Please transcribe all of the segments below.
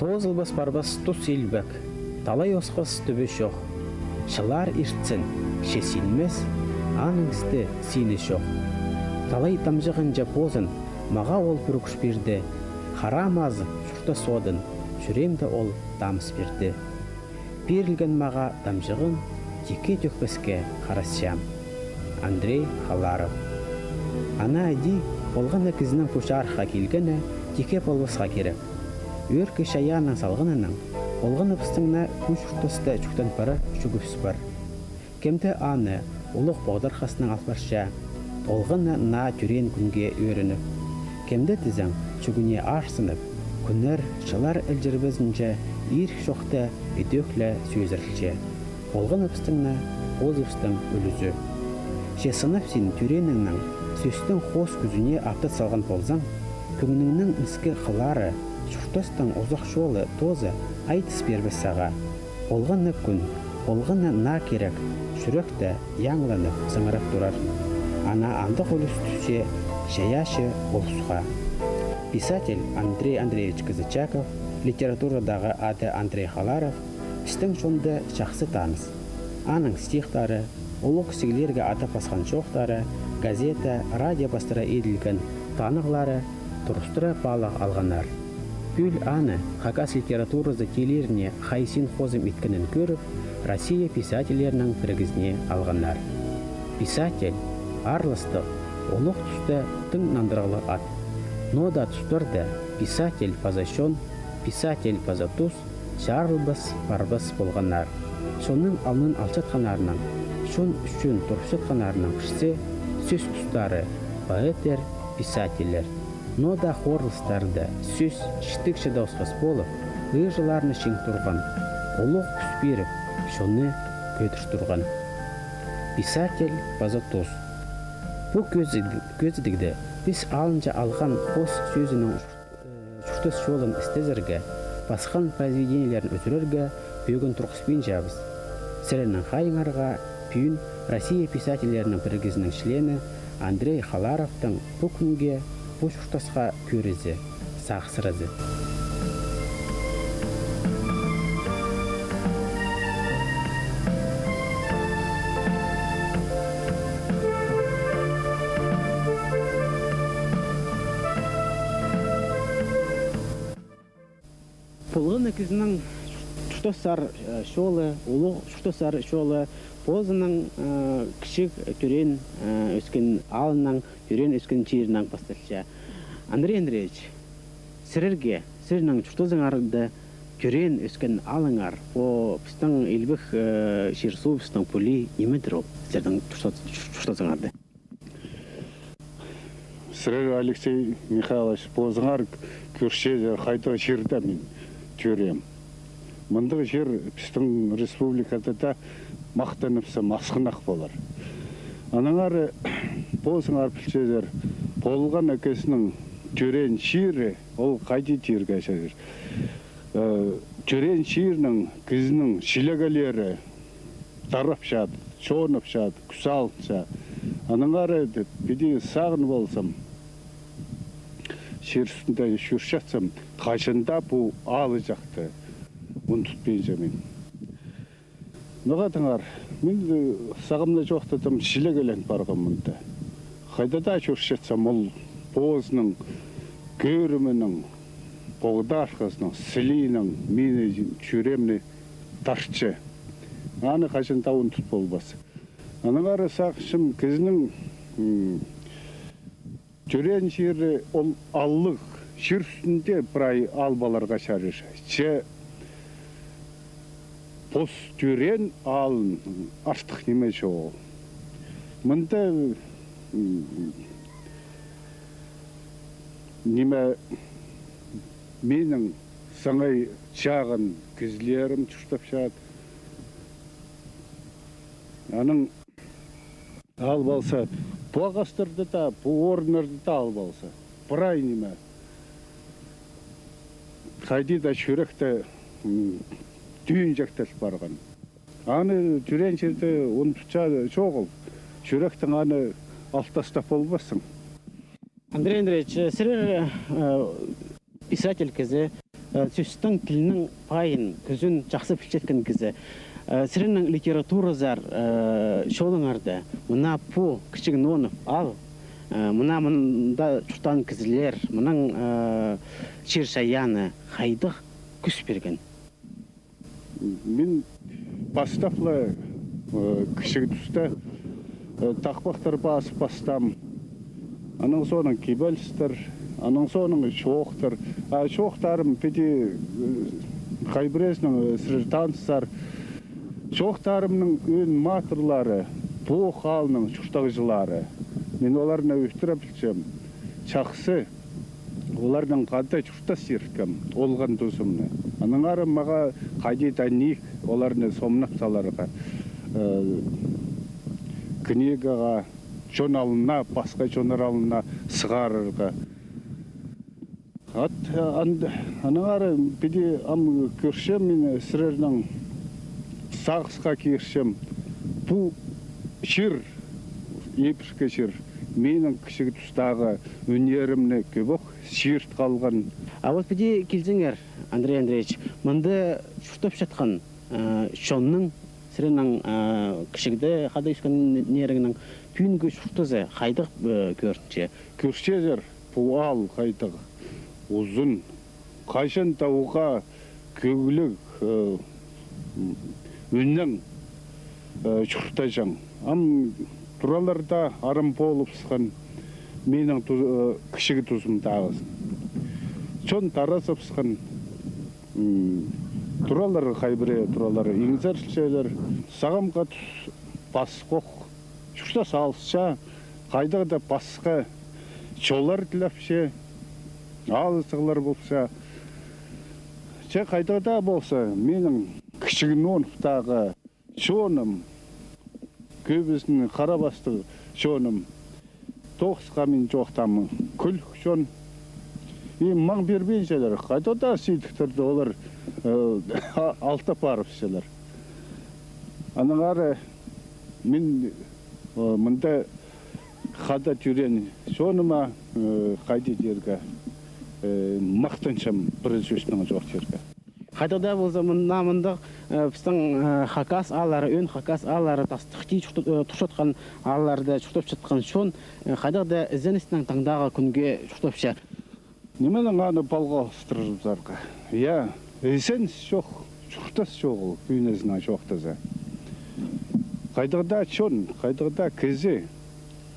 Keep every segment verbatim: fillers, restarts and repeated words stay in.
Позылбас-парбас тус илбек, талай осхас тӱбі чох. Чылар иртсін, че синмес, аның істі сині чох. Талай тамҷығынҷа позын, мағаа ол пӱргӱс пирді. Харам азы чуртас одын, чӱреемде ол тамыс пирді. Пирілген мағаа тамҷығын, тикке тӧкпеске харасчам. Андрей Халаров. Ана іди, полған на кізінің пу чарыхха килгені тикке полбасха кирек. Ӧӧркі чайаанның салғанынаң, полған на пістің на пу чуртаста чуртаан пара чӱгӱбіс пар. Кемде аны улуғ поғдархазынаң ал парча, полған на наа тӧреен кӱнге ӧрініп. Кемде тізең, чӱгӱне арсынып, кӱннер, чыллар ілҷірбезінҷе ирік чохта ідӧк ле сӧзірілче. Полған на пістің на позыбыстың ӱлӱзі. Че сынап син тӧрееніңнең сӧстің хоос кӱзіне аптат салған ползаң, кӧңніңнің ніске хылары, чуртастың узах чолы тооза айдыс пирбес сағаа. Полған на кӱн, полған на наа кирек, чӱректе яңыланып, сыңырап турар. Ана андағ ӱлӱс тӱсче чайаачы улусха. Писатель Андрей Андреевич Козычаков, литературадағы ады Андрей Халаров, пістің чонда чахсы таныс. Аның стихтары, улуғ кізілерге адап пасхан чоохтары, газета, радио пастыра иділген танығлары турыстыра паалағ алғаннар. Пӱӱл аны хакас литературазы тилиріне хайзы син хозым иткенін кӧріп, Россия писательлерінің пірігізіне алғаннар. Писатель, аарластығ, улуғ туста тың нандырығлығ ат. Ноо даа тустарда писатель паза чон, писатель паза тус чарылбас-парбас полғаннар. Чонның алнын алчатханнарның, чон ӱчӱн турчатханнарның пірсі сӧс устары, поэттер, писательлер. Ноо даа хорылыстарда сӧс читіг чыдаусхас полып, ыыжыларны чиң турған, улуғ кӱс пиріп, чонны кӧдір турған. Писатель паза тус. Пу кӧзіг-, кӧзідігде піс алынҷа алған хоос сӧзінің чуртас чолын істезерге, пасхан произведениелерін ӱзӱрерге пӧгін турғыспинчабыс. Сірернің хайиңарға пӱӱн Россия писательлерінің пірігізінің члені Андрей Халаровтың пу кӱнге, пу чуртасха кӧрізі, сағыссыразы. Полған на кізінің чуртасар, э, чолы, улуғ чуртасар чолы, позының, э, кічіг тӧреен, э, ӧскен аалынаң, тӧреен ӧскен чирінең пасталча. Андрей Андреевич, сірерге, сірернің чуртазыңарда, тӧреен ӧскен аалыңар, о, пістің илбек, э, чир-суубыстың пӱлии нимедір ол, сірернің чуртас-, чуртазыңарда? Сірер, Алексей Михайлович, позыңар кӧрчезер, хайдағ чирде мин тӧреем. Мындағ чир пістің республикада даа махтанып салзам, асхынах полар. Аннаңар позыңар пілчезер, полған на кізінің тӧреен чирі, ол хайди тирге чарир. Э, тӧреен чирнің кізінің чилеглері тарапчат, чонапчат, кӱс алынча. Аннаңар піди сағын ползам, чир ӱстӱнде чӧрчетсем, хаҷан даа пу аалҷахты ундутпинчам мин. Ноға тыңар, мин, э, сағамны чоохтадым, чилеглен парғам мында. Хайда даа чӧрчетсем, ол позының кӧрімінің, поғдархазының, сілиинең мині, чӱреемні тартча. Аны хаҷан даа ундут полбас. Аннаңар сағынчам, кізінің, м, тӧреен чирі ол ааллығ, чир ӱстӱнде прай аал поларға чарир. Че пос тӧреен аалын артых ниме чоғыл. Мында, м, ниме, минің саңай чағын кізілерім чуртапчат. Аның ал полза, пу ағастарда даа, пу орыннарда даа ал полза, прай ниме, хайди даа чӱректе, м, тӱӱнҷектел парған. Аны тӧреен чирде ундутча чоғыл, чӱректең аны алып тастап полбассың. Андрей Андреевич, сірер, э, писатель кізі, Э, сӧстің, тілнің пайын, кӱзін чахсы пілчеткен кізі. Э, сірернің литературазар, э, чолыңарда мына пу Кічіг Нонов аал, э, мына мында чуртаан кізілер, мының, э, чир-чайааны хайдағ кӱс пирген? Мин пастап ла, э, кічіг туста, э, тахпахтар пазып пастаам. Анаң соонаң кибелістер, анаң соонаң чоохтар. А чоохтарым піди, э, хай пірезінің, э, сірер танысчазар. Чоохтарымның ӧӧн матырлары, пу аалның чуртағҷылары. Мин оларны ӧтіре пілчем. Чахсы. Оларның хада чуртас ирткем, олған тузымны. Аннаңар мағаа хайди-да ниик оларны сомнап саларға, э, книгаға, чон алнына, пасха чоннар алнына сығарарға. Ат, ан-, аннаңар піди ам кӧрчем мин сірернің сағысха кирчем. Пу чир, ибіркі чир, минің кічіг тустағы ӱннерімні кӧбӧк чиирт халған. А вот піди килзеңер, Андрей Андреевич, мында чуртапчатхан, э, чонның, сірернің, э, кічігде хада ӧскеннеріңнің пӱӱнгі чуртазы хайдағ, э, кӧрінче? Кӧрчезер, пу аал хайдағ узун, хаҷан даа уғаа кӧгліг, э, ӱннең, э, чуртаҷаң. Ам туралар даа арам полыбысхан, минің ту-, э, кічіг тузымдағызын. Чон таразыбысхан, м, туралар хай пірее, туралар иңзерілчелер. Сағамға тус пасхох, чуртас алысча, хайдағ даа пасха чоллар тілепче, алызығлар полча. Че хайдағ даа полза, минің Кічіг Ноновтағы чоным, кӧбізін хара пастығ чоным, тоғысха мин чоохтаам, кӱлік чон. И маң пирбинчелер, хайдағ даа сидіктерді олар, э, а-, алып парыбысчалар. Аннаңар мин, э, мында хада тӧреен чоныма, э, хайди тирге, э, махтанчам, пір сӧснең чоох тирге. Хайдағ даа полза, мына мындағ, э, пістің, э, хакас ааллары, ӧӧн хакас ааллары, тастыхти чурт-, э, турчатхан аалларда чуртапчатхан чон, э, хайдағ даа ізеніснең таңдағы кӱнге чуртапча. Нименең аны палғалыстырыбызарға? Я, ізеніс чох, чуртас чоғыл, кӧнізінең чоохтаза. Хайдағ даа чон, хайдағ даа кізі,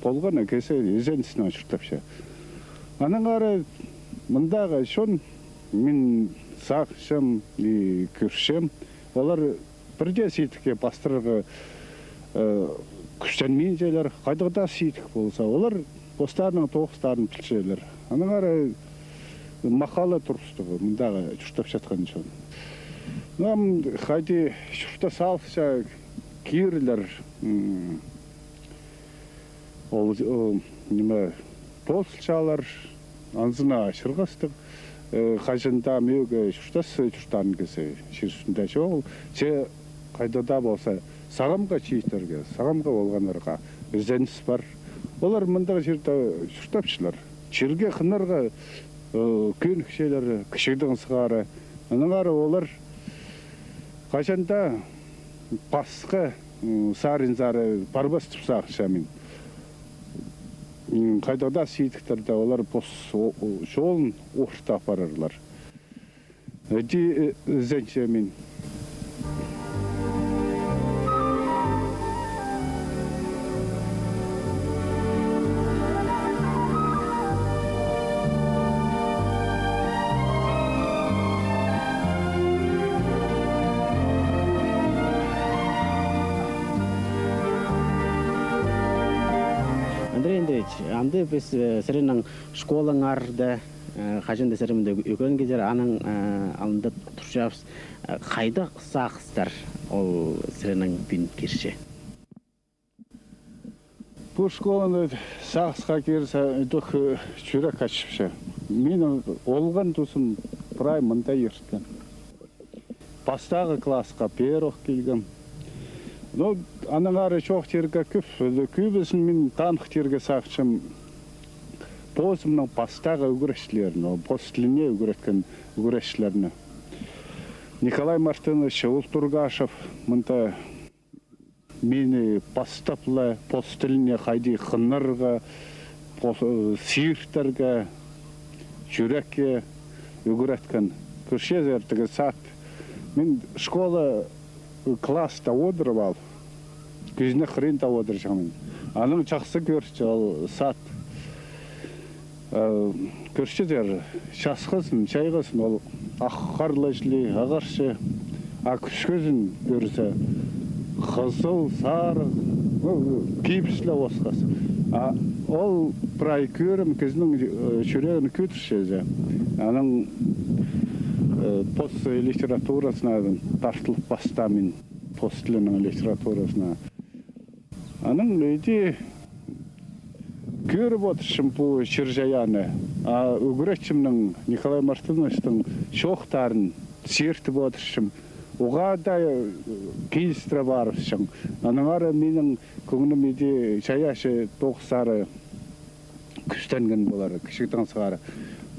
полған на кізі ізеніснең чуртапча. Аннаңар мындағы чон, мин сағынчам и кӧрчем, олар пір дее сидікке пастырарға, э, кӱстенминчелер, хайдағ даа сидік полза, олар постарының тоғыстарын пілчелер. Аннаңар махалы турыстығы, мындағы чуртапчатхан чон. Ам хайди чуртас алысча кирілер, м, ол, о, ниме, полысчалар, анзына чырғастығ, э, хаҷан даа мӧге чуртас, чуртаан кізі чир ӱстӱнде чоғыл. Че хайдағ даа полза, сағамға чииттерге, сағамға полғаннарға ізеніс пар. Олар мындағ чирде чуртапчалар. Чирге хынарға, э, кӧнікчелер, кічігдең сығара. Аннаңар олар хаҷан даа пасха, м, саринзар парбас тіп сағынчам мин. М, хайдағ даа сидіктерде олар пос о-, о-, чолын орта апарарлар. Іди, э, ізенчем мин. Андрей Андреевич, анда піс, э, сірернің школаңарда, э, хаҷан даа сірер мында ӱгренген кізілер, аның, э, алнында турчабыс. Э, хайдағ сағыстар ол сірернің пӱӱн кирче? Пу школаны сағысха кирзе, идӧк, э, чӱрек ачыпча. Минің олған тузым прай мында ирткен. Пастағы классха пеер ох килгем. Ну, аннаңар чоох тирге кӧп, кӧбізін мин таныхтирға сағынчам. позымның пастағы ӱгретчілерін, ол пос тіліне ӱгреткен ӱгретчілерні. Николай Мартынович Ултургашев мында мині пастап ла пос тіліне хайди хынарға, пос-, э, сииртерге, чӱрекке ӱгреткен. Кӧрчезер, тігі сад. Мин школа, э, класста одырып ал, кӱзіне хыринда одырҷаңмын. Анаң чахсы кӧрче ол сад. Э, кӧрчезер, часхызын, чайғызын, ол ах харлаҷыли, ағарчы, а кӱскӱзін кӧрзе, хызыл, сарығ, ну, кибіс ле осхас. А ол прай кӧрім кізінің, э, чӱрегін кӧдірче. Анаң, э, пос литературазына тартылып пастаам мин, пос тілінің литературазына. Анаң иди кӧріп одырчам пу чир-чайаанны, а ӱгретчімнің, Николай Мартыновичтің чоохтарын сииртіп одырчам. Уғаа даа, э, килістіре парыбысчам. Аннаңар минің кӧңнім иди чайаачы тоғысхары кӱстенген полар, кічігдең сығара.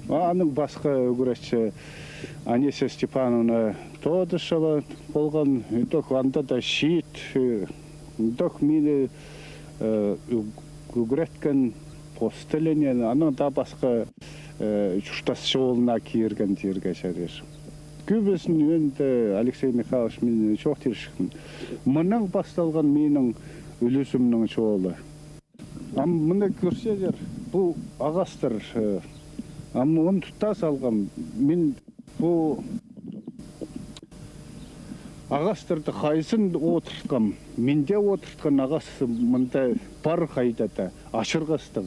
А анаң пасха ӱгретчі Анисия Степановна Тодышева полған, ідӧк анда даа чиит, э, ідӧк мині, э, ӱг-, ӱгреткен пос тіліне, анаң даа пасха, э, чуртас чолына кирген тирге чарир. Кӧбізін ӧӧнде Алексей Михайлович мині чоохтирҷыхтаан. Мынаң пасталған минің ӱлӱзімнің чолы. Ам мына кӧрчезер, пу ағастар, э, ам он тутта салғам. Мин пу ағастарды хайзын одыртхам, минде одыртхан ағас мында пар хайда-да, ачырғастығ.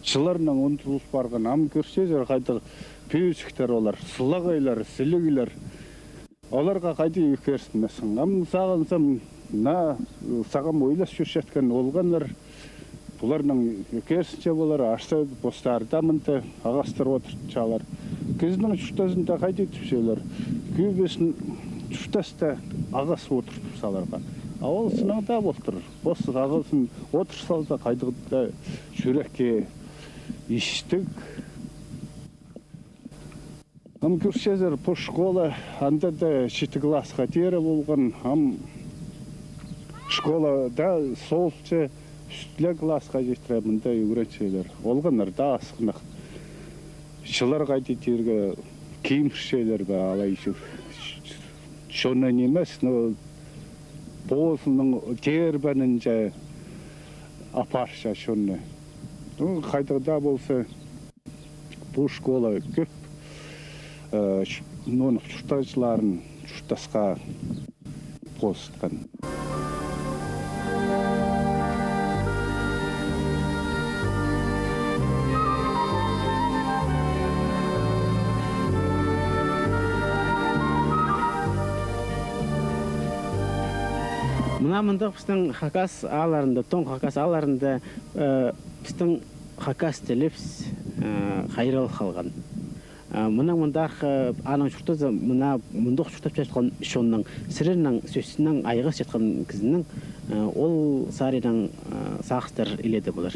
Чылларнаң ундутылып парған. Ам кӧрчезер, хайдағ пӧзіктер олар, сылағайлар, сіліглер. Оларға хайди ӧкерсінмессің. Ам сағынзам, на, сағам ойлас чӧрчеткен олғаннар, пуларнаң ӧкерсінче полар, арса постары даа мында ағастар одыртчалар. Кізінің чуртазында хайди тіпчелер, кӧбізін чуртаста ағас одыртып саларға. А ол сыннаң даа полтыр. Пос ағасын одыртып салза, хайдағ-да чӱрекке истіг. Ам кӧрчезер, пу школа, анда даа читі классха теере полған, ам школа даа солча, ӱстӱле классха читіре мында ӱгренчелер. Олғаннар даа асхынах. Чыллар хайди тирге, кимірчелер бе, алай чу-, чонны нимес, но позының тербенінҷе апарча чонны. Ну, хайдағ даа полза, пу школа кӧп, э, ч-, нооных чуртағҷыларын чуртасха позытхан. Мына мындағ пістің хакас аалларында, тоң хакас аалларында, э, пістің хакас тілібіс, э, хайраллап халған. Э, мынаң мындар, э, аның чуртазы, мына мындох чуртап чатхан чонның, сірернің сӧсінең айғасчатхан кізінің, э, ол саринаң, э, сағыстар иледе полар.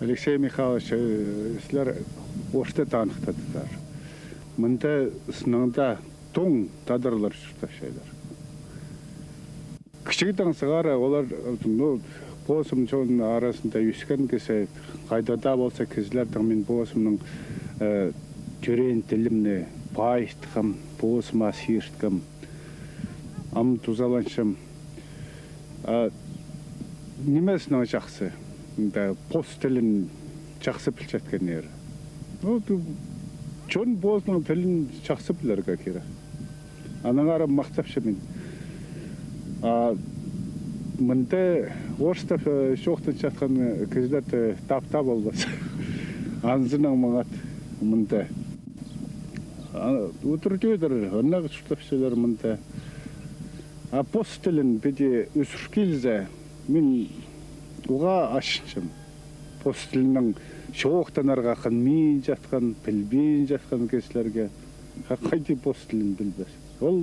Алексей Михайлович, э, сірер орта таныхтадыңар. Мында сыннаң даа тоң тадарлар чуртапчалар. Кічігдең сығара олар, ну, позым чон аразында ӧскен кізі, хайда даа полза кізілердең мин позымның, э, тӧреен тілімні пайытхам, позыма сиирткем. Ам тузаланчам. А нимезінең чахсы? Да, пос тілін чахсы пілчеткеннер. Ну, ту-, чон позының тілін чахсы пілерге кирек. Аннаңар махтапчам мин. А мында орыстап, э, чоохтанчатхан кізілерді тап-, таап албас. Анзынаң маңат мында. А, удур-тӧдір, ынағ чуртапчалар мында. А пос тілін піди ӱзӱр килзе, мин уғаа ачынчам. Пос тілінең чоохтанарға хынминчатхан, пілбинчатхан кізілерге. А хайди пос тілін пілбес? Ол,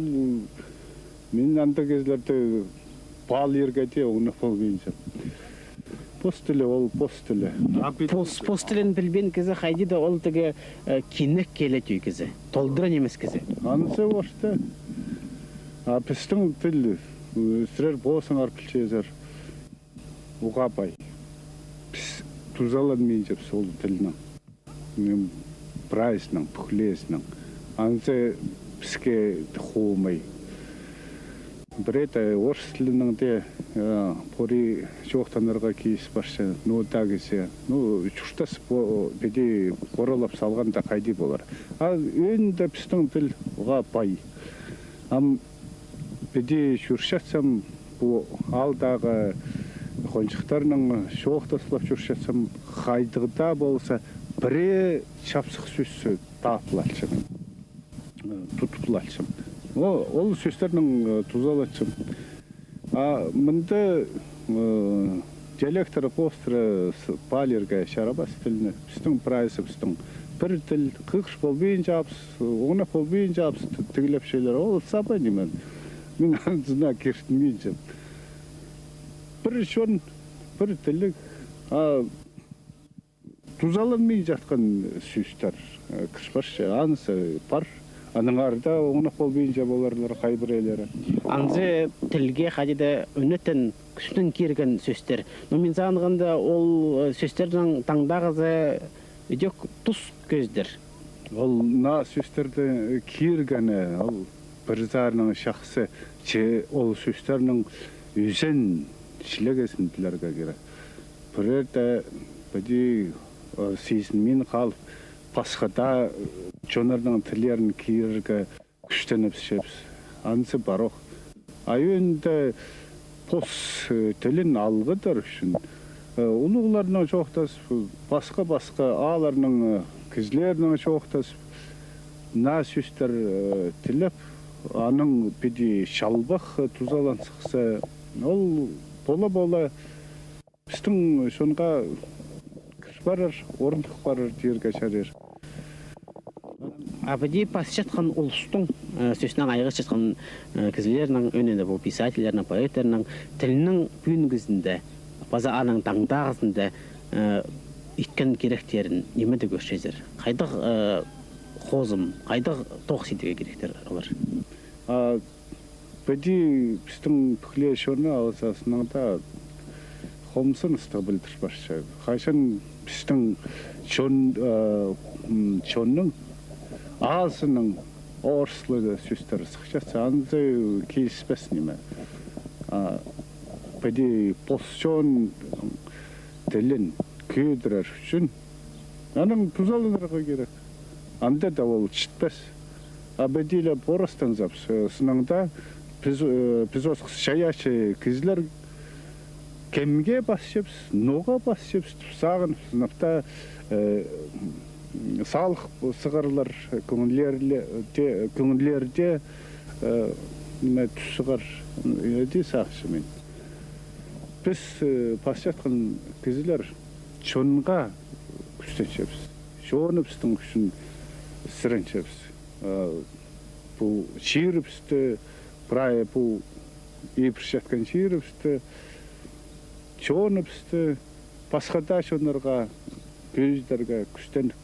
мин андағ кізілерді Паалирға даа оңнап полбинчам. Пос тілі, ол пос тілі. А пос тілін пілбеен кізі хайди даа ол тігі кинек киле тӧӧй кізі. Толдыра нимес кізі. Анзы орта. А пістің тіл, сірер позыңар пілчезер, уғаа пай. Піс тузаланминчабыс ол тілнең. Прайзының, пӱкӱлезінің. Анзы піске хомай. Пірее орыс тілінең дее пори чоохтанарға киліс парча, ну, тағызы. Ну, чуртас піди поралап салғанда хайди полар. А ӧӧнінде пістің тіл уғаа пай. Ам піди чӧрчетсем, пу аалдағы хонҷыхтарнаң чоохтаспин чӧрчетсем, хайдағ даа полза, пірее чапсых сӧс таап алчам, тудып алчам. Ол сӧстернең тузаланчам. А мында диалекттер хоостыра паалирға чарабас тілні. Пістің прайзыбыстың пір тіл, хығырып полбинчабыс, оңнап полбинчабыс, тігілепчелер. Ол саба ниме. Мин анзына киртінминчем. Пір чон, пір тіліг. А тузаланминчатхан сӧстер кірче парча, анзы пар. Аннаңар даа оңнап полбинча поларлар хай пірелері. Анзы тілге хайди даа ӧнетін кӱстең кирген сӧстер. Но мин сағынғанда, ол сӧстернің таңдағызы идӧк тус кӧзідер. Ол наа сӧстерді киргені, ол пір саринаң чахсы, че ол сӧстернің ӧзен чілегезін пілерге кирек. Пірерде піди сизінмин халып, пасха даа чоннарның тіллерін кирерге кӱстенібісчебіс. Анзы парох. А ӧӧнінде пос тілін алғыдар ӱчӱн улуғларнаң чоохтасып, пасха-пасха аалларның кізілерінең чоохтасып, наа сӧстер тілеп, аның піди чалбах тузалан сыхса, ол пола-пола пістің чонға кір парар, орных парар тирге чарир. А піди пасчатхан улустың, сӧснең айғасчатхан кізілернің, ӧӧнінде пу писательлернің, поэттернің тілінің пӱӱнгізінде паза аның таңдағызында иткен киректерін ниме дее кӧрчезер? Хайдағ хозым, хайдағ тоғыс идерге киректер олар? А піди пістің пӱкӱле чонны алза, сыннаң даа хомзыныстығ пілдір парча. Хайзы пістің чон, чонның аазынаң орыс тілі сӧстер сыхчатса, анзы киліспес ниме. А піди пос чон тілін кӧдірер ӱчӱн анаң тузаланарға кирек. Анда даа ол читпес. А піди ле порастанзабыс, сыннаң даа піс, піс осхас чайаачы кізілер кемге пасчабыс, ноға пасчабыс тіп сағынып, сынап таа салых сығарлар, кӧңнілерде, кӧңнілерде ниме тӱс сығар, иди сағынчам мин. Піс пасчатхан кізілер чонға кӱстенчебіс, чоныбыстың ӱчӱн сіренчебіс. Пу чирібісті, прай пу ибірчеткен чирібісті, чоныбысты пасха даа чоннарға кӧзідерге кӱстендік.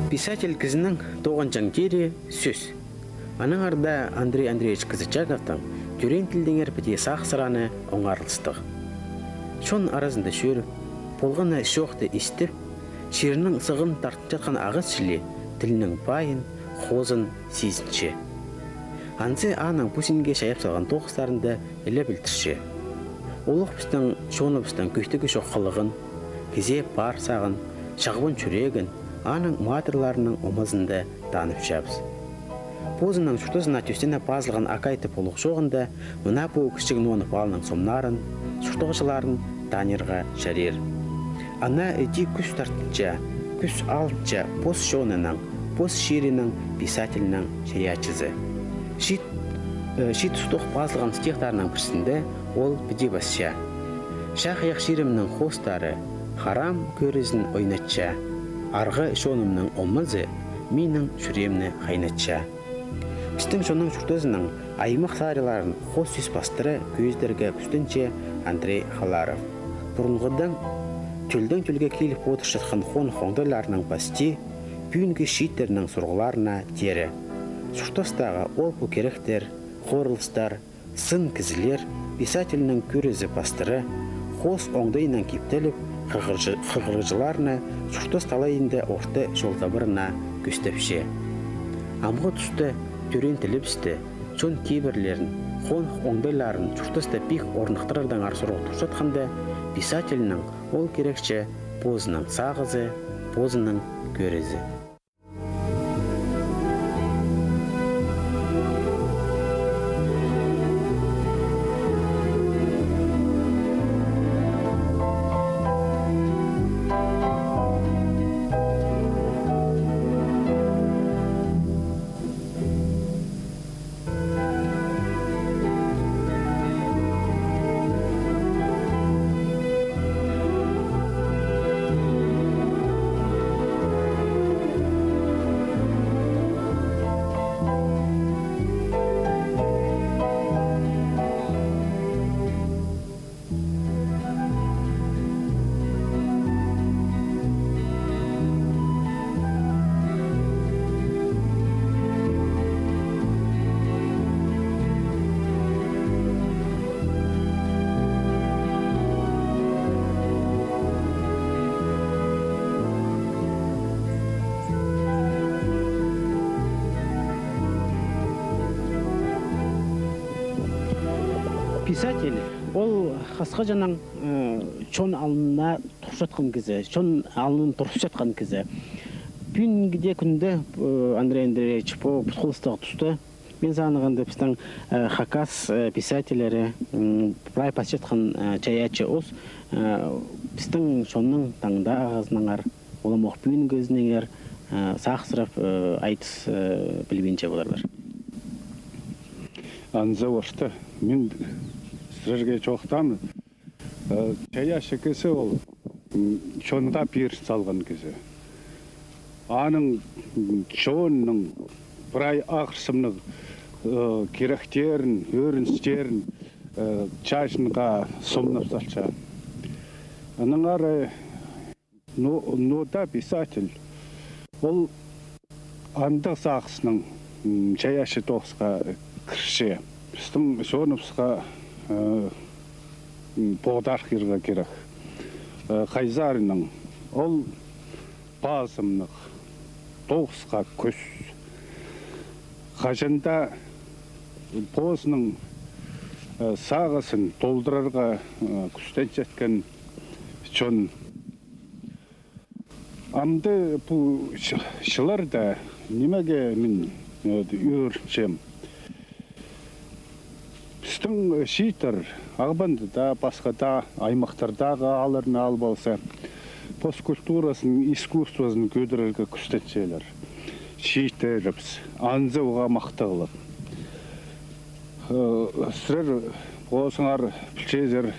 Писатель кізінің тоғынҷаң тири сӧс. Аннаңар даа Андрей Андреевич Кызычаковтың тӧреен тілдеңер піди сағыссыраны оңарылыстығ. Чон аразында чӧріп, полған на чоохты истіп, чирінің сығын тартынчатхан ағас чіли тілінің пайын, хозын сизінче. Анзы аның пу синге чайап салған тоғыстарында іле пілдірче. Олох пістің чоныбыстың кӧстігі чох хылығын, кізее пар сағын, чағбан чӱрегін аның матырларының омазында таныбысчабыс. Позының чуртазына тӧстене пазылған Акай тіп улуғ чооғында мына пу Кічіг Нонов аалның сомнарын, чуртағҷыларын танирға чарир. Ана іди кӱс тартынча, кӱс алынча пос чонының, пос чирінің писательнің чайаачызы. Чиит, э, чиит устағ пазылған стихтарының пірсінде ол піди пасча: «Чахайах чирімнің хоостары харам кӧрізін ойнатча, арғы чонымның омазы минің чӱреемні хайнатча». Пістің чонның чуртазының аймах сариларын хоос сӧс пастыра кӧзідерге кӱстенче Андрей Халаров. Пурунғыдаң тӧлдең тӧлге киліп одырчатхан хоных оңдайларының пасти пӱӱнгі чииттернің сурығларына теере. Чуртастағы ол-пу киректер, хорылыстар, сын кізілер писательнің кӧрізі пастыра хоос оңдайынаң киптеліп, хығырҷы-, хығырығҷыларны чуртас талайында орта чол табырына кӧстепче. Амғы туста тӧреен тілібісте чон кибірлерін, хоных оңдайларын чуртаста пик орныхтырардаңар сурығ турчатханда, писательнің ол кирекче позының сағызы, позының кӧрізі. Писатель, ол хасхаҷанаң, э, чон алнына турчатхан кізі, чон алнын турчатхан кізі. Пӱӱнгі дее кӱнде, э, Андрей Андреевич, пу пос холыстығ туста, мин санағанда, пістің, э, хакас, э, писательлері, м, прай пасчатхан, э, чайаачы ус, э, пістің чонның таңдағызынаңар, уламох пӱӱнгізінеңер, э, сағыссырап, э, айтыс, э, пілбинче поларлар. Анзы орта, мин сірерге чоохтаам. Э, чайаачы кізі ол, м, чонға пиріс салған кізі. Аның, м, чонның прай ағырсымнығ, э, киректерін, ӧріністерін, э, чаҷынға сомнап салча. Аннаңар, э, но, но да писатель. Ол андағ сағыснаң, м, чайаачы тоғысха кірче. Пістің чоныбысха, э, м, поғдархирға кирек. Э, хайзы саринаң, ол пазымнығ, тоғысха кӱс. Хаҷан даа позының, э, сағызын толдырарға, э, кӱстенчеткен чон. Амды пу чы-, чылларда нимеге мин, э, ӧрінчем. Пістің, э, чииттер, Ағбанда даа, пасха даа аймахтардағы аалларны алып алза, пос культуразын, искусствозын кӧдірерге кӱстенчелер. Чииттерібіс, анзы уғаа махтағлығ. Э, сірер позыңар пілчезер,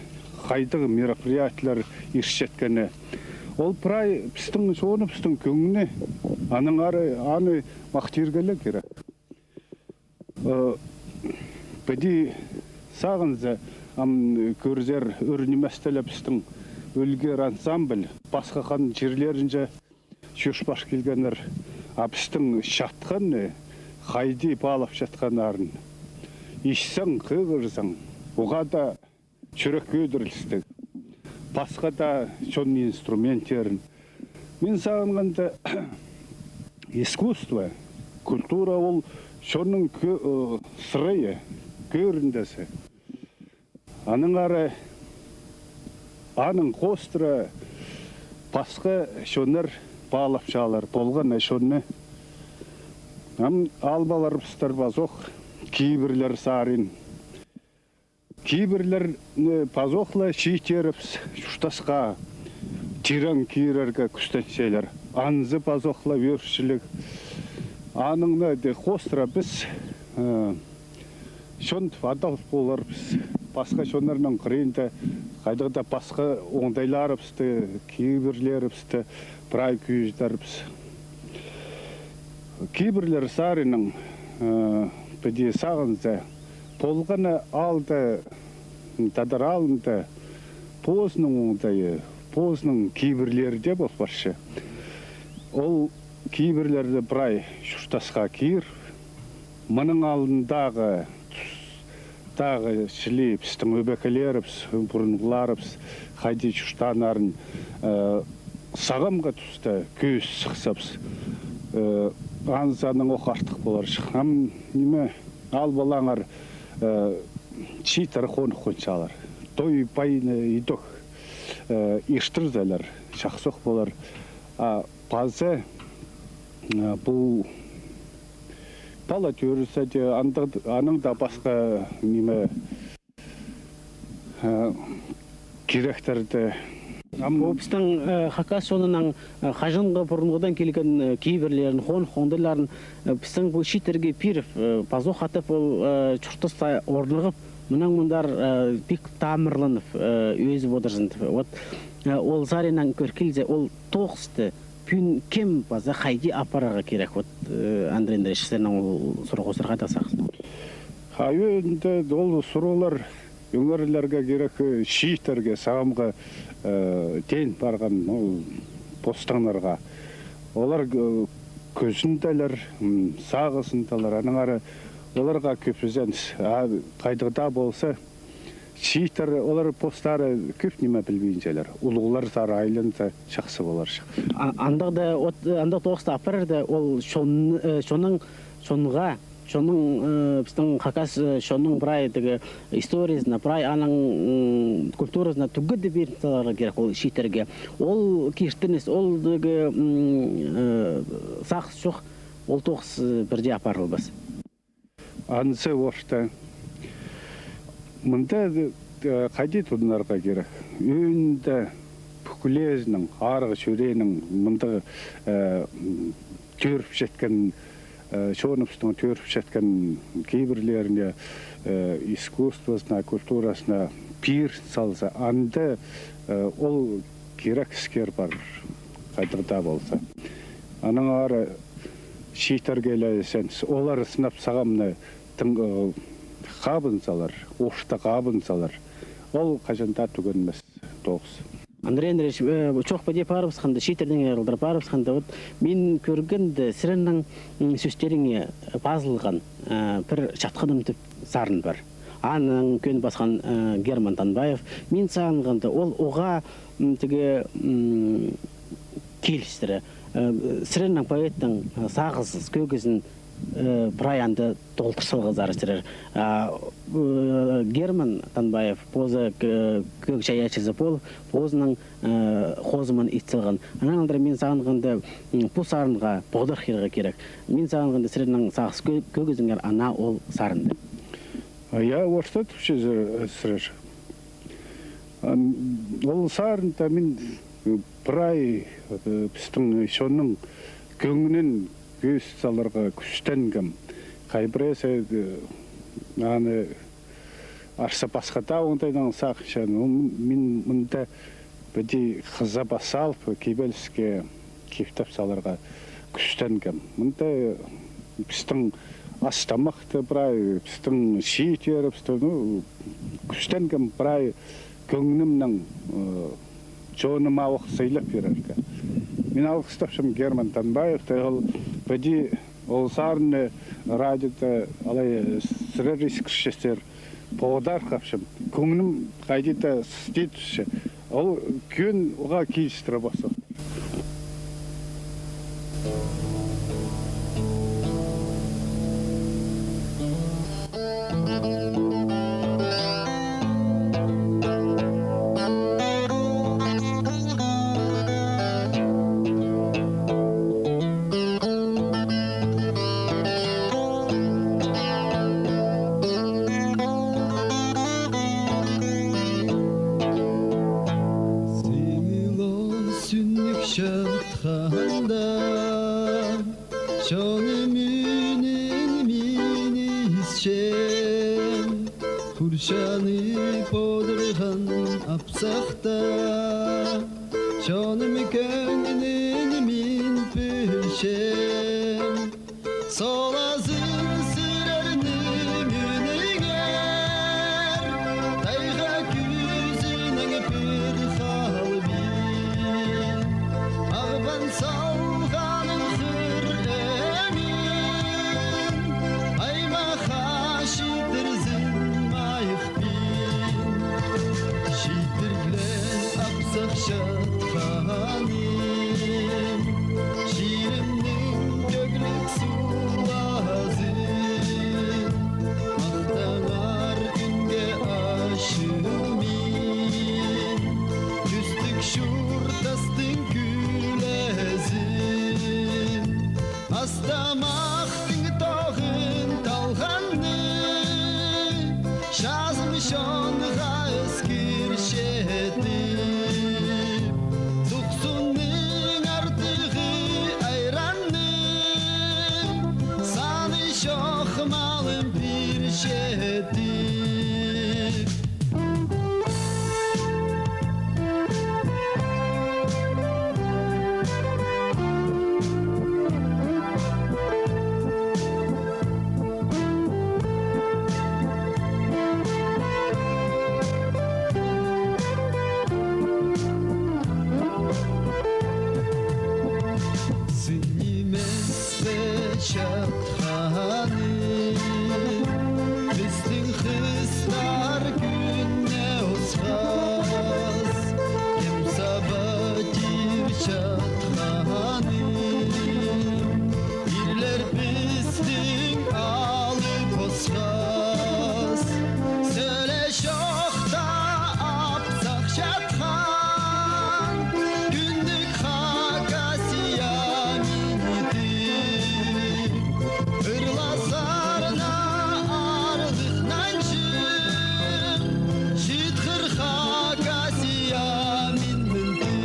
хайдағ мероприятиелер иртчеткені. Ол прай пістің чоныбыстың кӧңні, аннаңар аны махтирға ла кирек. Э, піди сағынза, ам кӧрзер, ӱр нимес тілі пістің «Ӱлгер» ансамбль пасха хан чирлерінҷе чӧрче пар килгеннер. А пістің чатханны, хайди паалапчатханнарын исчең, хығырзаң, уғаа даа чӱрек кӧдірілістіг. Пасха даа чон инструменттерін. Мин сағынғанда, искусство, культура ол чонның кӧ-, э, сырайы, кӧріндізі. Аннаңар аның хоостыра пасха чоннар паалапчалар, полған на чонны. Ам алып аларбыстар пазох кибірлер сарин. Кибірлер, э, пазох ла чииттерібіс чуртасха тирең кирерге кӱстенчелер. Анзы пазох ла ӧрчіліг. Аннаң на дее хоостыра піс, э, чон тіп адал поларбыс. Пасха чоннарның хыринда хайдағ даа пасха оңдайларыбысты, кибірлерібісті прай кӧзідербіс. Кибірлер саринаң, э, Піди сағынза, полған на аалда, тадар аалында позының оңдайы, позының кибірлері дее пол парча. Ол кибірлерні прай чуртасха кир. Мының алнындағы тус-, тағы чіли пістің ӧбекелерібіс, пурунғыларыбыс хайди чуртааннарын, э, сағамғы туста кӧзіт сыхсабыс, э, анзы анаң ох артых поларҷых. Ам ниме, ал палаңар, э, чииттер хоных хончалар. Той-пайны идӧк, э, иртірзелер, чахсы ох полар. А паза, э, пу пала тӧрзеде, андағ-, анаң даа пасха ниме, э, киректерді. Ам пу пістің, э, хакас чонының, э, хаҷанғы пурунғыдаң килген, э, кибірлерін, хоных оңдайларын, э, пістің пу чииттерге пиріп, э, пазох хатап ол, э, чуртаста орныхтап, мынаң мындар, э, пик тамырланып, э, ӧзіп одырзын тіп. Вот, э, ол саринаң кӧр килзе, ол тоғысты пӱӱн кем паза хайди апарарға кирек? Вот, э, Андрей Андреевич, сірернең ол сурығ хосырға даа сағыс. Хайди ол сурығлар ӱңерлерге кирек, э, чииттерге, сағамғы, э, теен парған, ну, постаңнарға. Олар, э, кӧзінділер, м, сағызындылар. Анаң ары оларға кӧп ізеніс. А хайдағ даа полза, чииттер, олар постары кӧп ниме пілбинчелер. Улуғлар сары айланза, чахсы поларҷых. А, андағ даа, от, андағ тоғысты апарарда, ол чон, э, чонның, чонға, чонның, э, пістің хакас, э, чонның прай тігі историязына, прай аның, м, культуразына тӱгеде пиріп саларға кирек ол чииттерге. Ол киртініс, ол тігі, м, э, сағыс чох, ол тоғыс, э, пірдее апарылбас. Анзы орта. Мында, э, хайди тудынарға кирек. Ӧӧнінде пӱкӱлезінің, арғы чӱреенің мында, э, м, тӧріпчеткен, э, чоныбыстың тӧріпчеткен кибірлеріне, э, искусствозына, культуразына пир салза, анда, э, ол кирек іскер пар, хайдағ даа полза. Анаң ары чииттерге ле ізеніс. Олар сынап сағамны тың, э, хабынзалар, орта хабынзалар. Ол хаҷан даа тӱгенмес тоғыс. Андрей Андреевич, э, чох, піди парыбысханда, чииттердеңер алдыра парыбысханда, вот, мин кӧргенде, сірернің, м, сӧстеріңе пазылған, э, «Пір чатхыным» тіп сарын пар. Аның кӧн пасхан, э, Герман Танбаев. Мин сағынғанда, ол оға, м, тігі, м, килістіре. Э, сірернің поэттің, э, сағыс кӧгізін, э, прай анда толдыр салғазар сірер. А, э, Герман Танбаев позы к-, кӧг чайаачызы пол, позының, э, хозымын ит салған. Анаң алдыра мин сағынғанда, м, пу сарынға поғдархирға кирек. Мин сағынғанда, сірернің сағыс кӧ-, кӧгізіңер ана ол сарында. А я, орта тіпчезер, э, сірер. Ам, ол сарында мин, э, прай, э, пістің чонның кӧңнін кӧзіт саларға кӱстенгем. Хай пірсі, э, аны арса пасха даа оңдайнаң сағынча, ну, мин мында піди хыза пас салып, кибеліске киптеп саларға кӱстенгем. Мында пістің ас-тамахты прай, пістің чииттерібісті, ну, кӱстенгем прай кӧңнімнең, э, чоныма ох сыйлап пирерге. Мин алғыстапчам Герман Танбаевты, ол піди ол сарынны радиода алай, э, сірер искірчезер, поғдархапчам. Кӧңнім хайди-да сыти тӱсче. Ол кӧн оға килістіре пасох. Сыйлы сӱннік чатханда, чоным ӱнін мин исчем, хурчанып одырған апсахта, чоным кӧңнін мин пілчем. Сол азын сірерні Чатханым, чирімнің кӧглік сулазы, махтаңар кӱнге ачым мин, кӱстіг чуртастың кӱлезі. Ас-тамахтың тоғын талғанны, чазым чонға ӧскірчетіп, сухсунның артығы айранны, саны чох малым пирчетіп. Сын нимес пе чатханым, пістің хыстар кӱнне осхас, кем саба тир чатханым, ирлер пістің алып осхас, сіле чохта апсах чатхан, кӱнніг Хакасия мині тіп. Ырласарына аарлығ нанҷым, читхір Хакасия мин мынтым.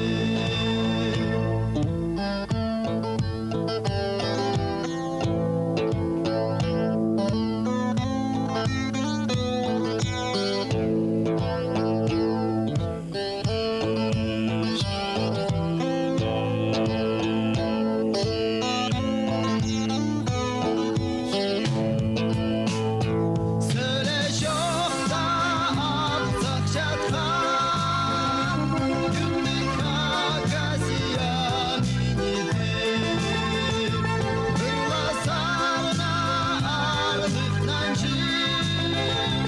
Сіле чохта апсах чатхан, кӱнніг Хакасия мині тіп. Ырласарына аарлығ нанҷым,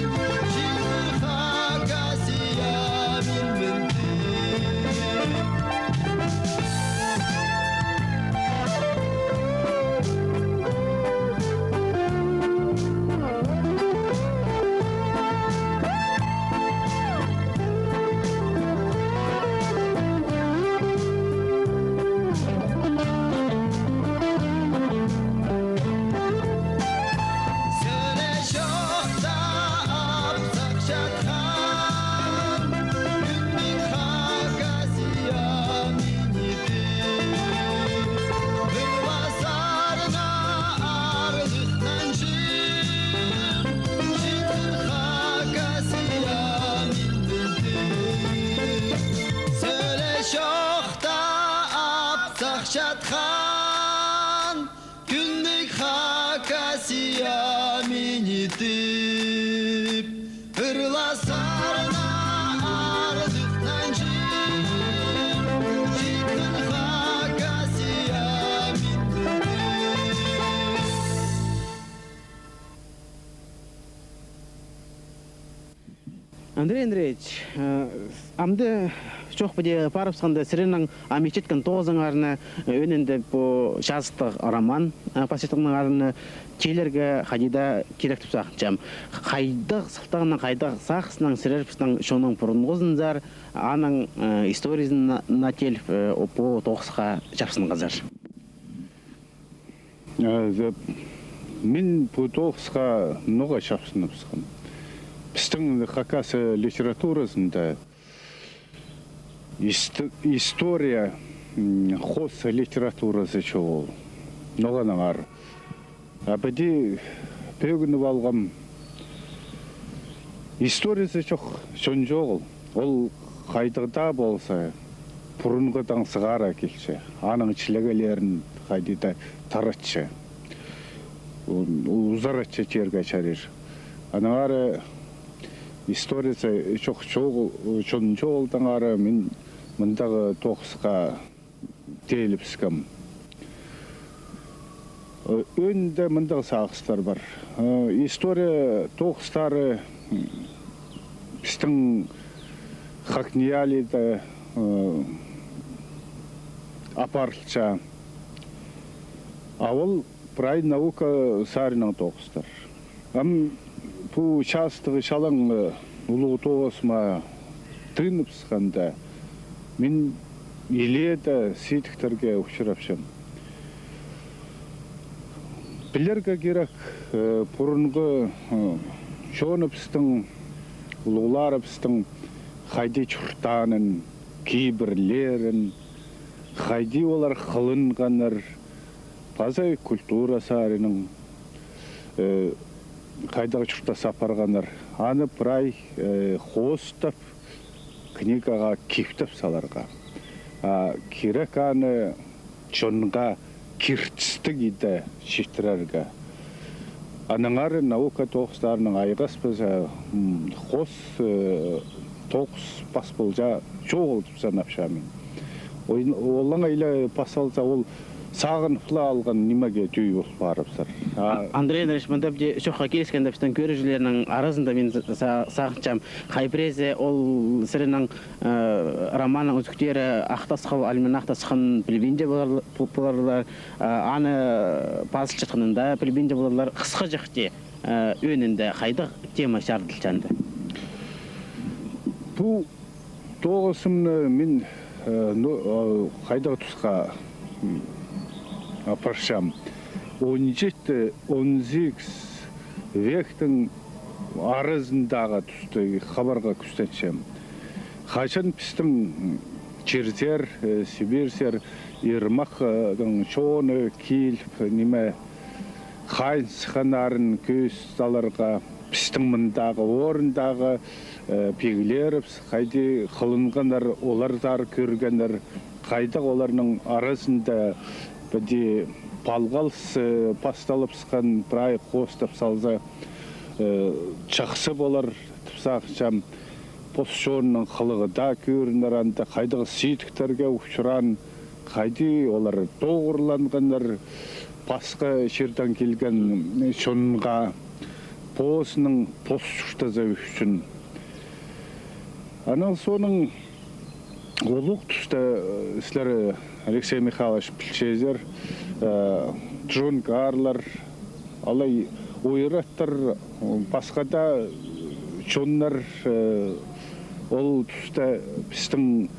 читхір Хакасия мин мынтым. Сіле чохта апсах чатхан, кӱнніг Хакасия мині тіп. Ырласарына аарлығ нанҷым, читхір Хакасия мин мынтым. Сіле чохта апсах чатхан, кӱнніг Хакасия мині тіп. Ырласарына аарлығ нанҷым, читхір Хакасия мин мынтым. Андрей Андреевич, э, амды чоохпа дее парыбысханда, сірернің ам итчеткен тоғызыңарны, э, ӧӧнінде пу чазыттығ роман, э, пастырғаныңарны теелерге хайди даа кирек тіп сағынчам. Хайдағ сылтағнаң, хайдағ сағыснаң сірер пістің чонның пурунғызынзар, аның, э, историязына, на тееліп, э, пу тоғысха чапсынғазар? Э, мин пу тоғысха ноға чапсыныбысхам. Пістің хакас литературазында ист-, история, м, хоос литературазы чоғыл. Ноға аннаңар. А піди пӧгініп алғам, историязы чох чон чоғыл. Ол хайдағ даа полза, пурунғыдаң сығара килче, аның чілегелерін хайди даа таратча, у-, узаратча тирге чарир. Аннаңар историязы чох чоғыл, чон чоғылдаңар мин мындағы тоғысха теелібіскем. Э, ӧӧнінде мындағ сағыстар пар. Э, история тоғыстары, м, пістің ХакНИИЯЛИ-да, э, апарылча. А ол прай наука саринаң тоғыстар. Ам пу частығ чалаң, э, улуғ тоғызыма тыныбысханда, мин илееде сидіктерге учурапчам. Пілерге кирек, э, пурунғы, э, чоныбыстың, улуғларыбыстың хайди чуртаанын, кибірлерін, хайди олар хылынғаннар, паза культура саринаң, э, хайдағ чуртас апарғаннар. Аны прай, э, хоостап, книгаға киптеп саларға. А кирек аны чонға киртістіг иде читірерге. Аннаңар наука тоғыстарынаң айғаспаза, м, хос, э, тоғыс пас полҷаң чоғыл тіп санапчам мин. Ой, олаңай ла пас алза, ол сағынып ла алған нимеге тӧӧй пол парыбызар. А, Андрей Андреевич, мында піди чоохха киліскен, пістің кӧрігҷілернің аразында мин са-, са-, сағынчам, хай піреезі ол сірернің, э, романның ӱзіктері «Ах тасхыл» альманах тасхынын пілбинче полар-, пу-, поларлар, э, аны пазылчатханын даа пілбинче поларлар. Хысхаҷахти, э, ӧӧнінде хайдағ тема чарыдылча анда? Пу тоғызымны мин, э, ну, э, хайдағ тусха, м, апарчам. Он читі, он сигіс вектің аразындағы тусты хабарға кӱстенчем. Хаҷан пістің, м, чирзер, э, сибирьзер, Ермахтың чоны киліп, ниме, хайын сыхханнарын кӧзіт саларға, пістің мындағы орындағы, э, пиглерібіс хайди хылынғаннар, оларзар кӧргеннер, хайдағ оларның аразында піди палғалыс, э, пасталыбысхан, прай хоостап салза, э, чахсы полар тіп сағынчам. Пос чонның хылығы даа кӧрінер анда, хайдағ сидіктерге учураан, хайди олар тоғырланғаннар, пасха чирдең килген чонға, позының пос чуртазы ӱчӱн. Анаң соонаң улуғ туста, э, сірер, Алексей Михайлович, пілчезер, э, чон карлар, алай ойраттар, пасха даа чоннар, э, ол туста пістің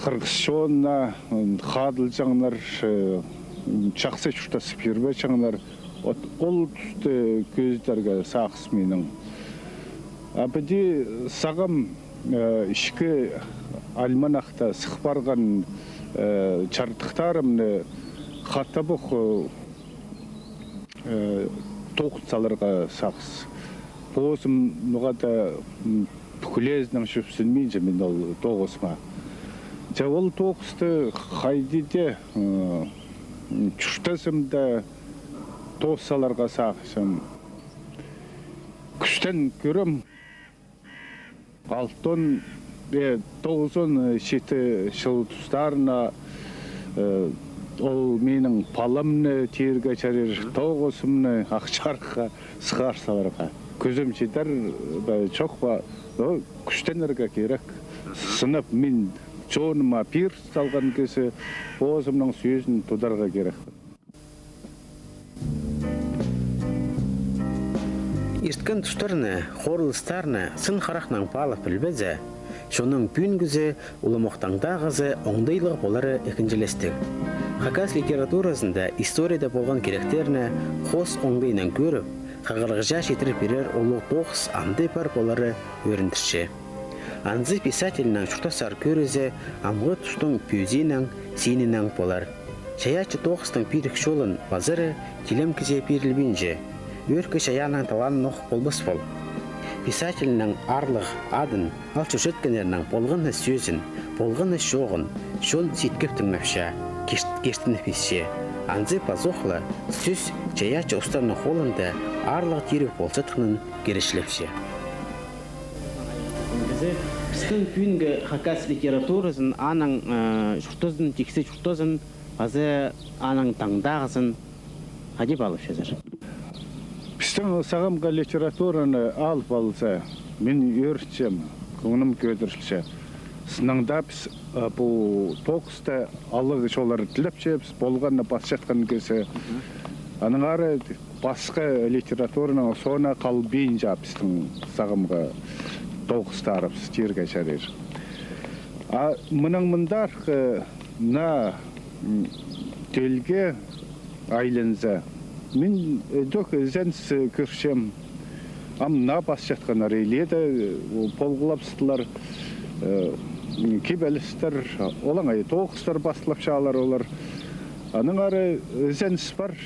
хырғыс чонына, м, хадылҷаңнар, э, м, чахсы чуртас пирбеҷеңнер. От ол тусты кӧзідерге сағыс минің. А піди сағам, э, «Ічкі альманахта» сых парған, э, чардыхтарымны хатабох, э, э, тоғын саларға сағыс. Позым ноға-да, м, пӱкӱлезінең чӧпсінминчем мин ол тоғызыма. Че ол тоғысты хайди дее, м, чуртазымда тоос саларға сағынчам. Кӱстен кӧрем. Алтон, э, тоғызон читі чыл тустарына, э, ол минің паламны тирге чарир, тоғызымны Ах Чарыхха сығар саларға. Кӱзім читер бе, чох па, но кӱстенерге кирек. Сынап, мин чоныма пир салған кізі, позымның сӧзін тударға кирек. Ирткен тустарны, хорылыстарны сын харахнаң паалап пілбезе, чонның пӱӱн кізі уламох таңдағызы оңдайлығ полары ікінҷілестіг. Хакас литературазында историяда полған киректерні хос оңдайнаң кӧріп, хығырығҷа читіріп пирер улуғ тоғыс андағ пар полары ӧріндірче. Анзы писательнің чуртасар кӧрізі амғы тустың пӧзиинең, синінең полар. Чайаачы тоғыстың пирік чолын пазары тилем кізее пирілбинче, ӧӧркі чайаанның таланын ох полбас пол. Писательнің аарлығ адын ал чуртаҷытканнарның полған на сӧзін, полған на чооғын чон ситкіп тыңнапча, кирт-, киртініп исче. Анзы пазох ла сӧс чайаачы устарның холында аарлығ тиріг полчатханын киречілепче. Пістің пӱӱнгі хакас литературазын, аның, э, чуртазын, тиксі чуртазын, паза аның таңдағызын хайди паалапчазар? Пістің сағамғы литератураны алып алза, мин ӧрінчем, кӧңнім кӧдірілче. Сыннаң даа піс, а, пу тоғыста алығ чоллар тілепчебіс, полған на пасчатхан кізі. Анаң ары пасха литератураның соона халбинча пістің сағамғы тоғыстарыбыс тирге чарир. А мынаң мындар, э, на, м, тілге айланза, мин, э, ідӧк ізеніс, э, кӧрчем. Ам на пасчатханнар илееде, э, полғлабыстылар, э, кибелістер, олаңай тоғыстар пасталчалар олар. Анаң ары ізеніс пар,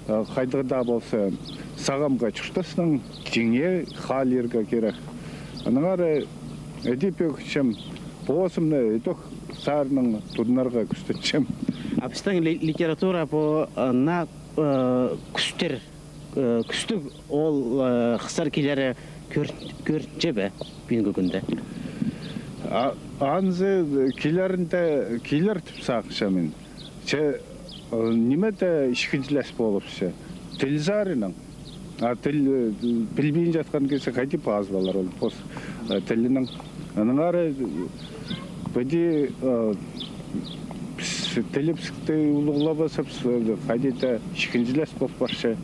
э, хайдағ даа полза, сағамғы чуртаснаң тиңе хал ирге кирек. Анаң ары іди пӧгінчем, позымны ідӧк сарнаң тудынарға кӱстенчем. А пістің ли-, литература пу, э, на, э, кӱстер, э, кӱстіг ол, э, хыстар килері кӧр-, кӧрінче бе пӱӱнгі кӱнде? А, анзы килерінде, килер тіп сағынчам мин. Че, э, ниме дее ікінҷілес полыбысча. Тіл саринаң. А тіл, э, пілбинчеткен кізі хайди пазып алар ол пос, э, тілінең. Анаң ары, э, піди, э, піс тілібісті улуғлабазыбыс, э, хайди даа ікінҷілес пол парча.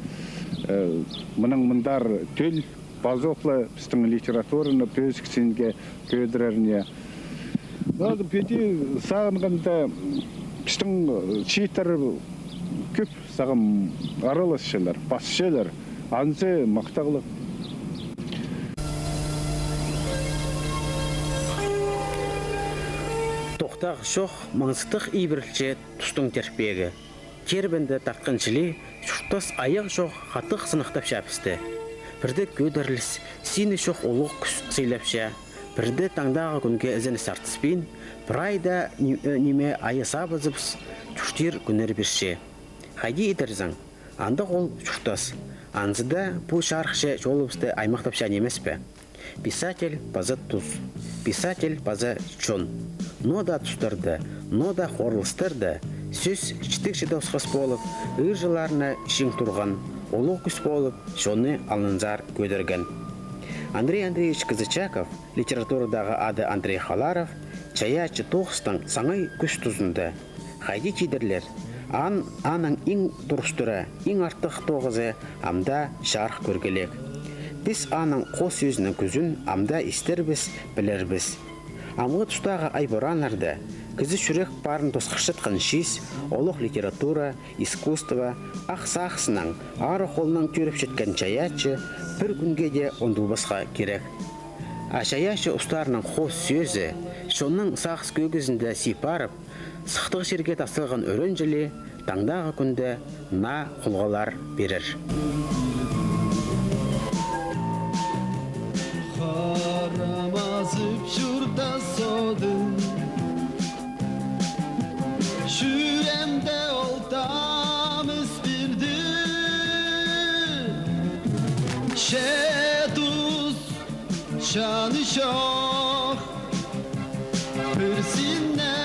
Э, мынаң мындар тіл, пазох ла пістің литератураны пӧзік синге кӧдіреріне. Ну, піди сағынғанда, пістің, э, чииттер кӧп сағам араласчалар, пасчалар. Анзы махтағлығ. Тохтағ чох, маңзыттығ ибірілче тустың тирпегі. Тирбенді тартхан чіли чуртас аяғы чох хатығ сыныхтапча пісті. Пірде кӧдіріліс, сині чох улуғ кӱс сыйлапча, пірде таңдағы кӱнге ізеніс артыспин, прай даа ни-, э, ниме айа сабызыбыс, чуртир кӱннер пирче. Хайди идерзің, андағ ол чуртас. Анзы даа пу чарыхча чолыбысты аймахтапча нимес пе? Писатель паза тус. Писатель паза чон. Ноо даа тустарда, ноо даа хорылыстарда сӧс чітігҷе тосхас полып, ыырҷыларына чиң турған, улуғ кӱс полып, чонны алнынзар кӧдірген. Андрей Андреевич Кызычаков, литературадағы ады Андрей Халаров, чайаачы тоғыстың саңай кӱс тузында. Хайди тидірлер, ан-, аның иң турыстыра, иң артых тоғызы амда чарых кӧргелек. Піс аның хоос сӧзінің кӱзін амда истербіс, пілербіс. Амғы тустағы ай-порааннарда кізі чӱрек парын тосхырчатхан чиис, олох литература, искусство, ах сағыснаң, ары холнаң тӧріпчеткен чайаачы пір кӱнге дее ундулбасха кирек. А чайаачы устарының хоос сӧзі, чонның сағыс кӧгізінде сии парып, сыхтығ чирге тасталған ӱренҷілі таңдағы кӱнде наа хулғалар пирер. Харамазып чуртас одын, чӱреемде ол тамыс пирді. Че тус чаны чох пірсіне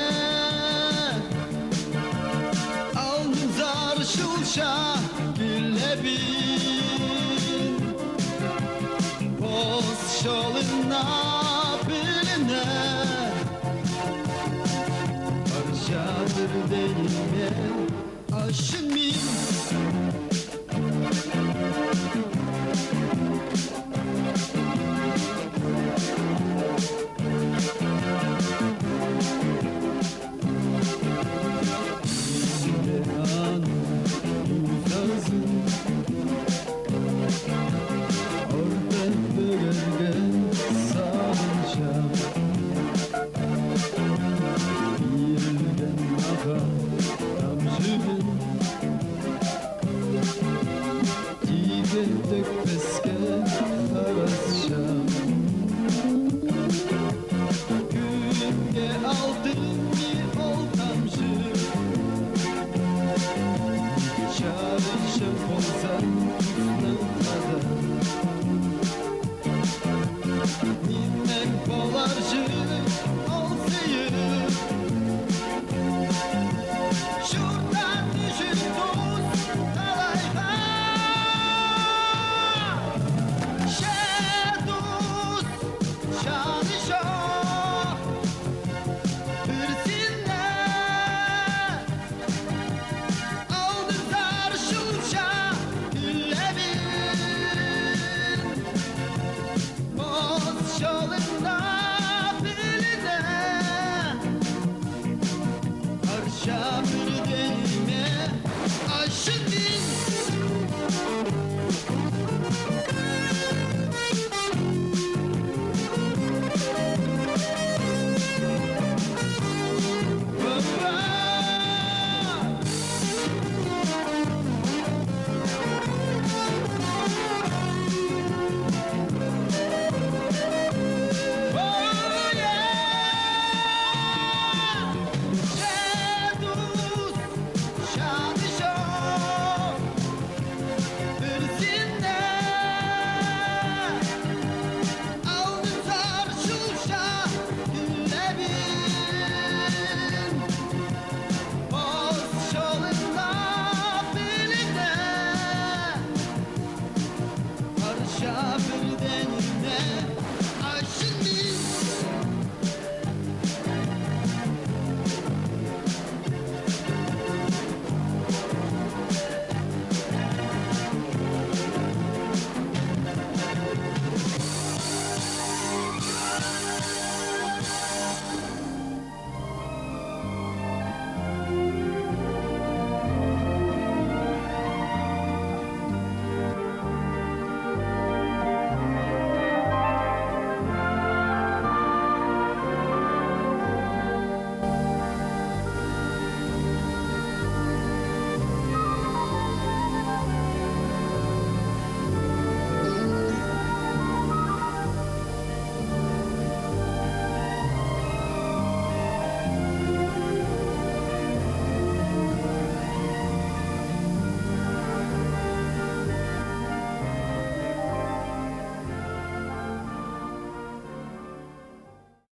алнынзар чылча килебин. Пос чолына піліне парчадыр дее ниме. Ачым мин. Аның узазын орта пӧгерге сағынчам. Ирілген мағаа тамҷығын тиге тӧкпеске харасчам. Кӱнге